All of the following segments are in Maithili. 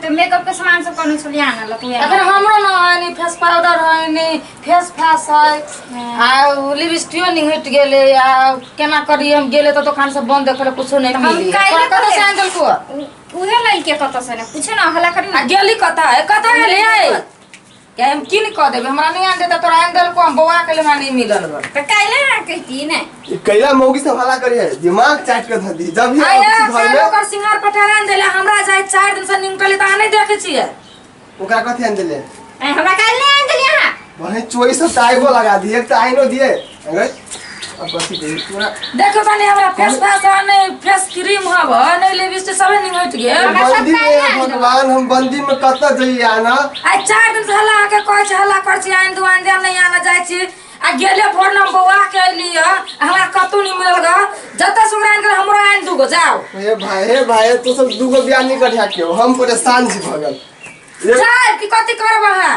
तो मेकअप के सामान सब कोनो छलिए आनल तू अखन हमरो न है नि फेस पाउडर है नि फेस फास है आ उ लिपस्टिको निंगट गेले आ केना करी हम गेले तो दुकान सब बंद देखले कुछो नहीं हम मिली काल्हि कतऽ से कतऽ? आनि देलको उहे लइके कतऽ से ने पूछे ना हल्ला करी आ ना गेली कतऽ है कतऽ गेली है के हम किन कऽ देबै हमरा नहीं आनि देता तोरा आनि देलको हम बौआ के लिए हमरा नहीं मिलल गो तो काल्हि ना कहती ने ई कैला मौगी सब हला करी है दिमाग चाट के धर दी जब भी आया आबै छी घर काल्हि में ओकर सिंगार पटार आनि देले हमरा जाय 4 दिन से निकली तऽ अहाँ नहीं देखै छियै ओकरा कथी आनि देले ए, हमरा काल्हि नहीं आनि देली अहाँ वही चोई सब टाइगो लगा दिए एक तो आइनो दिए अगर अब कथी कही पूरा देखो तनी हमरा फेस फास है नहीं फेस क्रीम हब नहीं लिपस्टिक सब निंगट गेल हमरा सब बंदी काल्हि में आनि देलक। भगवान हम बंदी में कतऽ जइए आना आइ 4 दिन से हल्ला के कहै छै हल्ला करै छी आनि दू आनि दे हम नहीं आना जाइ छी आ गेले भोर न बौआ के अयली ह आ हमरा कतौ नहीं मिलल ग जतऽ से ओकरा आनि गेल हमरो आनि दूगो जाओ हे भाई हे भाई तू सब दूगो बियाह नहीं करिया क्यों हम परेशान छी भऽ गेल जाए कि कथी करब अहाँ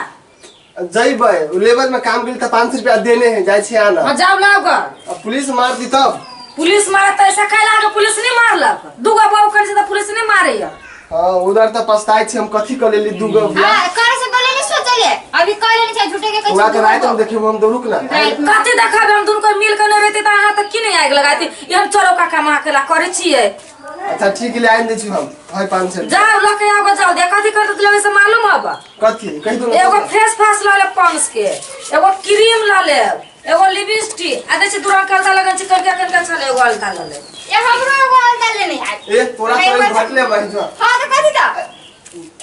जइबै लेबर में काम गेल तऽ 500 रुपया देने है जाइ छी आना हाँ जाओ लाओ ग अब पुलिस मार दी तब पुलिस मारत ऐसा कैला के पुलिस नहीं मारलक दूगो बहू करै छै तऽ पुलिस नहीं मारैया हाँ उधर तऽ पछताइ छी हम कथी कऽ लेली दूगो बियाह आ करे से पहले नहीं सोचले अभी कहले नहीं छै झूठे के कहै ओकरा छै के राति में देखियो हम दौड़ू ना राति में। कथी देखब हम दुनू कोई मिल के नहीं रहते तऽ अहाँ तऽ की नहीं आगि लगाती ई हम चोरो काका माँ के ला करै छियै अच्छा ठीक है ले आनि दै छी हम है 500 जाओ लऽ के आओ जाओ दे कथी करते लेबै से मालूम हब कथी कहि दू एगो फेस फास लऽ लेब पॉन्ड्स के एगो क्रीम लऽ लेब एगो लिपस्टिक आ दै छै दू रंग के अलता लगन छै कनका कनका छल एगो अलता लऽ लेब ए हमरो एगो अलता लेने आय ए तोरा तो घटले बहि जो हां तो कथी त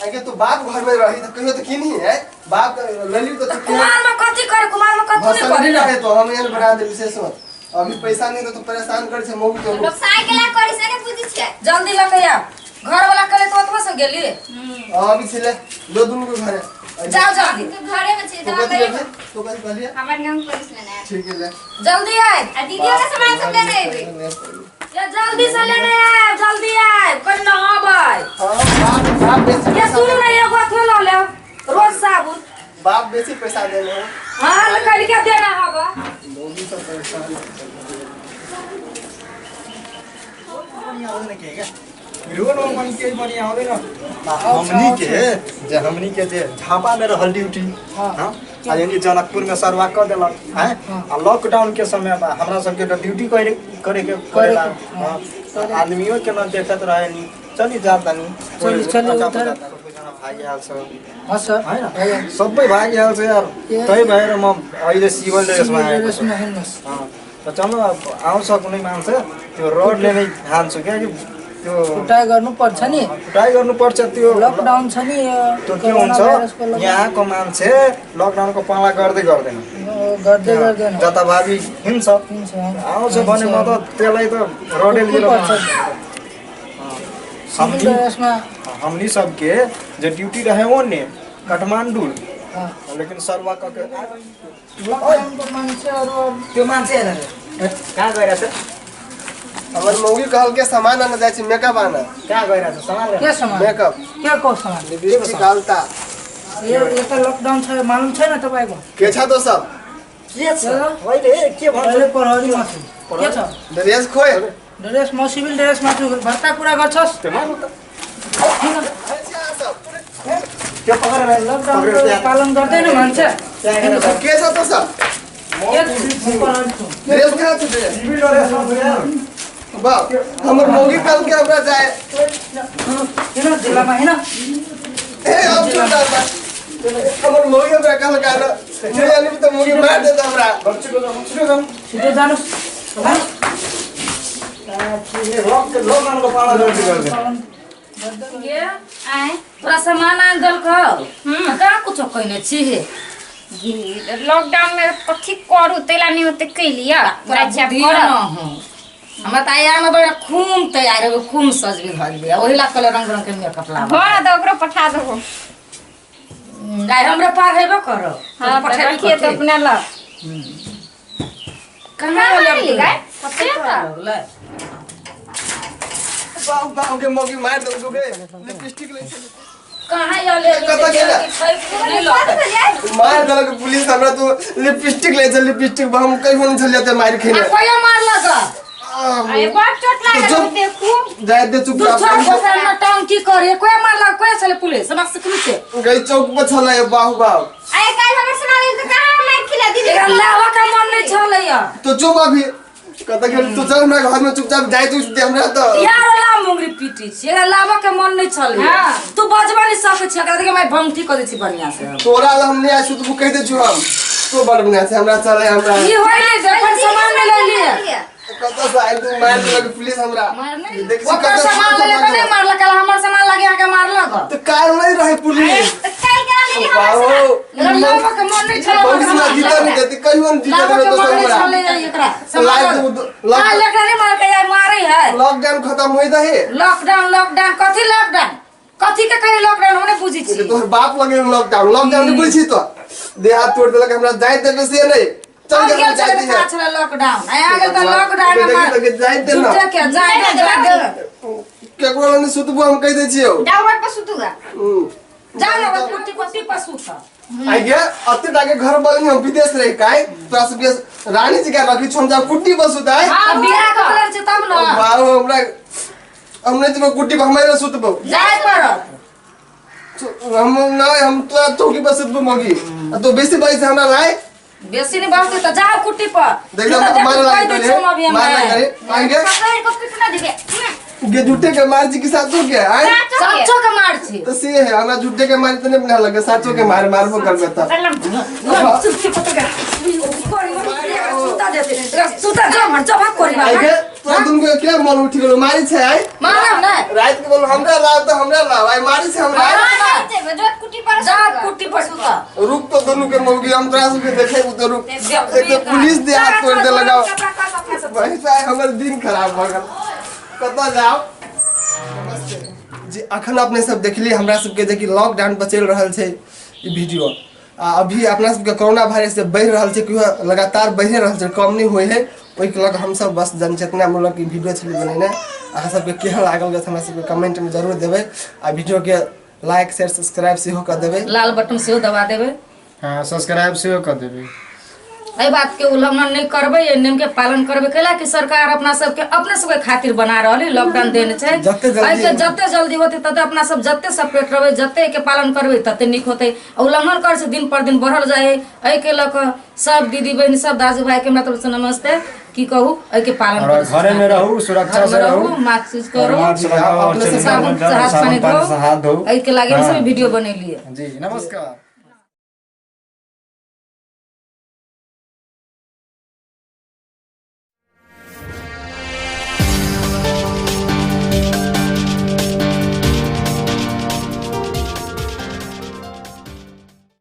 अगे तू बाप घर में रही तो कहियो तो किन्ही है बाप तो लली तो तू कुमार में कथी करे कुमार में कथी नहीं भसंडी करे रहे तो हम एहन बना दे विशेष मत अभी पैसा नहीं तो तू परेशान कर छे मौगी तो लोग साइकिल करी से ने बुझी छियै जल्दी लऽ के आउ घर वाला करे तो ओतबो से गेली हाँ अभी छले दो दुनू के घर है जाओ जल्दी के घरे में छी तू तो कथी लेबे तू कथी कहलिए हमर नाम पुलिस लेने आय ठीक है ले जल्दी आए आ दीदी के सामान सब लेने अयबै ये जल्दी से लेने आए जल्दी आए कल नहाबै हाँ बाप बाप बेसी ये पैसा सुनू ना एगो अथो लऽ लेब रोज साबुन बाप बेसी पैसा देने हो हाँ तो कल के देना हबा मौगी सब परेशान हमनी के जे हमनी के जे झापा में रहल ड्यूटी हाँ आ यानी जनकपुर में सरवा कऽ देलक हैं आ लॉकडाउन के समय में हमरा सबके तऽ ड्यूटी करे करे के पड़ेला हाँ तऽ आदमियों के न देखत रहे नी चली जा तनी चली, चली, उधर। भाग आयल छ हाँ सर होइन सबै भाग आयल छ यार त्यही भएर म अहिले सिभिल ड्रेसमा आएको छु। ड्रेसमा हिँड्नुहोस् अँ, त चलो अब आउँछ कुनै मान्छे त्यो रडले नै हान्छु क्या कि त्यो कुटाइ गर्नुपर्छ नि कुटाइ गर्नुपर्छ त्यो लकडाउन छ नि यो त्यो के कोरोना हुन्छ भाइरसको लकडाउन। यहाँको मान्छे लकडाउनको पाला गर्दै गर्दैन गर्दै गर्दैन जताभावी हिँड्छ हिँड्छ, आउँछ भने म त त्यसलाई त रडे लिएर कुट्नुपर्छ। हमनी सिभिल ड्रेसमा हमनी सबके जे ड्यूटी रहे ओने काठमांडू हाँ। लेकिन सरवा क के लकडाउनको मान्छेहरू अब त्यो मान्छे कहाँ गइरहेछ हमर मौगी कहल के सामान आने जाइ छी मेकअप आना कहाँ गइरहेछ सामान के सामान मेकअप के को सामान लिपस्टिक आलता यो यता लकडाउन छ मालुम छैन तपाईँको के छ तो सब के छ अहिले के भन्छ अहिले प्रहरीमा छु के छ ड्रेस खोइ ड्रेस म सिभिल ड्रेसमा छु भर्ता कुरा गर्छस् त्यो मानु त त्यो लकडाउनको पालन गर्दैन मान्छे के छ तो सब के छु? म प्रहरी छु ड्रेस कहाँ छ ड्रेस सिभिल ड्रेसमा छु यार बाप हमर मौगी कहल के हमरा जाए हिँड जिल्लामा हिँड ए अब क्यों डालता हमर मौगी हमरा कहल का न जे जानी त मौगी मार देता हमरा छिटो जाऊ छिटो जाऊ छिटो जानुहोस् जानुहोस्। लकडाउनको पाला गर्दै गर्दैन ये आय तोरा सामान आनि देलकौ कहाँ कुछो कइने छी लॉकडाउन में कथी करू तैला नहीं होते कैलिया तोरा अच्छा बुद्धि कर न हो हमरा तऽ आइ आमे बड़ा खूम तैयार हेबै खूम सजबी धजबी आ ओहि ला कहले रंग रंग के मेकअप लाबऽ हाँ तो ओकरो पठा देबो आइ हमरे पार हेबे करो हाँ तो पठेबी रखिए तो कथी? अपने ला कहाँ कहाँ गेलै गेली गाय? कते से तोरा तऽ। लगलै? बाप बाप के मौगी मार दो गे लिपस्टिक ले चल कहाँ गेलै? कतऽ गेलै? नहि लऽ मार देलक पुलिस हमरा तू लिपस्टिक ले चल लिपस्टिक हम कहियो नहीं चल जाते मार आ खेने कोयो मारलक अरे बड़ चोट लागल तो हो, देखू जाय दे तू चुपचाप छोड़ दोसर में टांग की करे कोई मारलक कोई छले पुलिस हमरा सिखली छै गई चौक पर छलै बाहु बाहु अरे काल्हि हमर सुना देल तऽ कहाँ मारि खिला दीदी एकरा लावा के मन नहीं छले या तो चुप अभी कतऽ गेल तू चल हमरा घर में चुपचाप जाय तू दे हमरा तो यार ला मुंगरी पीटी छी एकरा लावा के मन नहीं छले हाँ। तू बजबा नहीं सकै छी एकरा देखे मैं भंगठी कर दै छी बढ़िया से तोरा लग हम नहीं आइ तू कहि दे छु हम तो बड़ बढ़िया छै हमरा चले हमरा ई होय नहीं देखन सामान नहीं ले लिए कतऽ से आयल तू मारि देलक पुलिस हमरा देख छी ओकर कतऽ सामान ले ले तऽ नहीं मारलक कल हमर सामान लगे आके मारलक तो कार नहीं रहे पुलिस तऽ काल्हि केना दीदी हमर बाहो एकरा लावा के मन नहीं छले पुलिस ना जीते नहीं देती कहियो नहीं जीते लावा देबे के तो मन नहीं हमरा छले एकरा लाइव सामान एकरा नहीं मारके यार मारे है लॉकडाउन खत्म होई दहे लॉकडाउन लॉकडाउन कथी लॉकडाउन कथी के कहे लॉकडाउन हम नहीं बुझी छी तोहर बाप लगे लॉकडाउन लॉकडाउन नहीं बुझी तो देह हाथ तोड़ देलक हमरा जाय देबे से नहीं चल अब गेल गेल जाय छलै दिहे कहाँ छलै लॉकडाउन आया गेल तऽ लॉकडाउन देखी तऽ जाय दे ना झूठे के जाय दे जाय दे केकरो लग सुतबो हम कहि दै छियौ डाउन पर सुतूगा जा ना बस कुट्टी कुट्टी पर सुत आई गे अते टाके घर बगल हम विदेश रहे काय तोरा सब के रानी जी के रखी छम जा कुट्टी पर सुताय आ बियाह के प्लान छै तब ना बाबू हमरा हम नहीं जेबो कुट्टी पर हमारे सुतबो जाय पड़त हम नहीं हम तोरा चौकी पर सुतबो मगी आ तो बेसी पैसा हमरा लाए बेसी नहीं बसते तऽ जाओ कुट्टी पर देख नहीं तऽ मारे देखू, लागे कहि दै करे छियौ हम अभी मारे हमरा करे आई गे पकड़ को कितना देबे गे झूठे के मार जी के साथ हो गया आए साचो के मार छी तो से है हमरा झूठे के मार तो नहीं बना लगे साचो के मार मारबो करबे त चुपके पतगा सुता देते सुता जो मर जो भाग कोरी आई गे तोरा दुन के क्या मन उठ गेलो मारी छै आई मारब नै रात के बोल हमरा लाव तो हमरा लाव आई मारी छै हमरा जो कुटी पर जा कुट्टी पर सुता रुक तो दोनों के मौगी हम तोरा सबके देखे उ तो रुक एक तो पुलिस दे हाथ तोड़ दे लगाओ भाई साहब हमर दिन खराब भऽ गेल कतऽ जाओ नमस्ते जी अखन अपने सब देखलिए हमरा सबके जे कि लॉकडाउन पर चलि रहल छै ई वीडियो आ अभी अपना सबके कोरोना वायरस जे बढ़ि रहल छै कियो लगातार बढ़ि रहल छै कम नहि होइ है ओहिके लऽ कऽ हमसब बस जनचेतनामूलक ई वीडियो छलै बनेने अहाँ सबके केहन लागल हमरा सबके कमेंटमे जरूर देबै आ वीडियोके लाइक शेयर सब्सक्राइब सेहो कऽ देबै लाल बटन सेहो दबा देबै हँ सब्सक्राइब सेहो कऽ देबै एहि बात के उल्लंघन नहि करबै एहि नियम के पालन करबै कैला कि सरकार अपना सबके अपने सबके खातिर बना रहल है लॉकडाउन देने छै जते जल्दी- एहिके जते जल्दी होतै तते अपना सब जते सपेट रहबै जते एहिके पालन करबै तते नीक होतै आ उल्लंघन करै से दिन पर दिन बढ़ल जाइ है एहिके लऽ कऽ सब दीदी बहिन सब दाजू भाई के हमरा तरफ से नमस्ते की कहू एहिके पालन और करू। घरे में रहू सुरक्षा घर में से रहू रहू मास्क यूज करू मास्क लगाओ और अपने से साबुन से हाथ साबुन पानी पानी से हाथ धो धो एहिके लागे हम हाँ। सब वीडियो बनेलियै जी नमस्कार।